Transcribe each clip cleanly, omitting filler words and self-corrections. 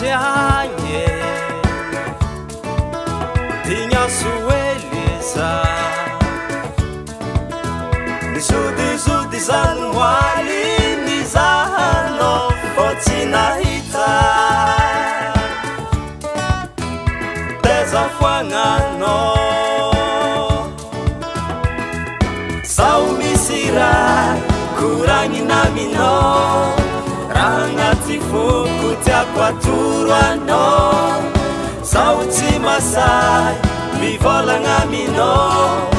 Atiagne Tignaso Elisa Nizodizody zany moaly nizahanao fô tsy nahita Teza foagnanao Sao misy raha koragnina aminao Raha agnaty foko tiako atoro anao Zaho tsy masahy mivolagna aminao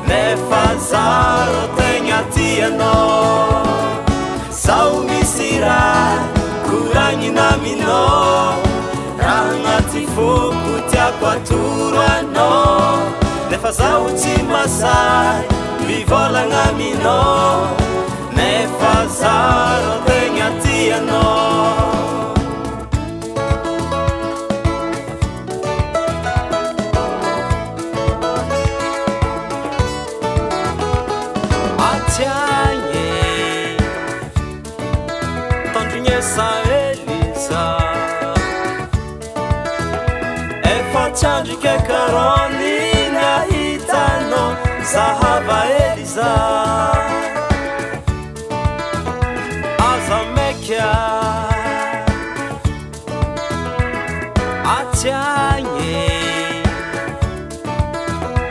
Nefa zaho tegna tianao Zaho misy raha koragnina aminao Raha agnaty foko tiako atoro anao Nefa zaho tsy masahy mivolagna aminao Nefa zaho tegna tianao Atiagne Tandrignesa Elisa Efa tsy andrika karony nahitanao Zahava Elisa Aza maika Atiagne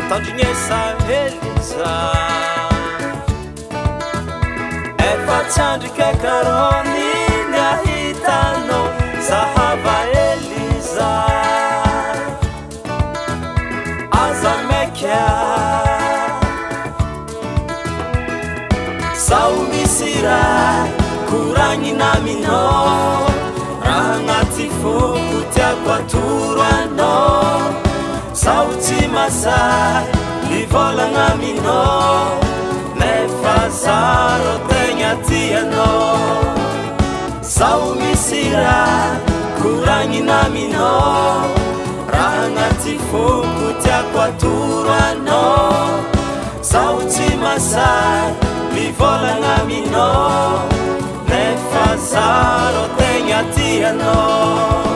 Tandrignesa Elisa Efa tsy andrika karony nahitanao Zahava Elisa Aza maika Sao misy raha koragnina aminao Raha agnaty foko tiako atoro anao Zaho tsy masahy mivolagna aminao Nefa zaho tegna tianao Zaho misy raha koragnina aminao Raha agnaty foko tiako atoro anao Zaho tsy masahy mivolagna aminao Nefa zaho tegna tianao.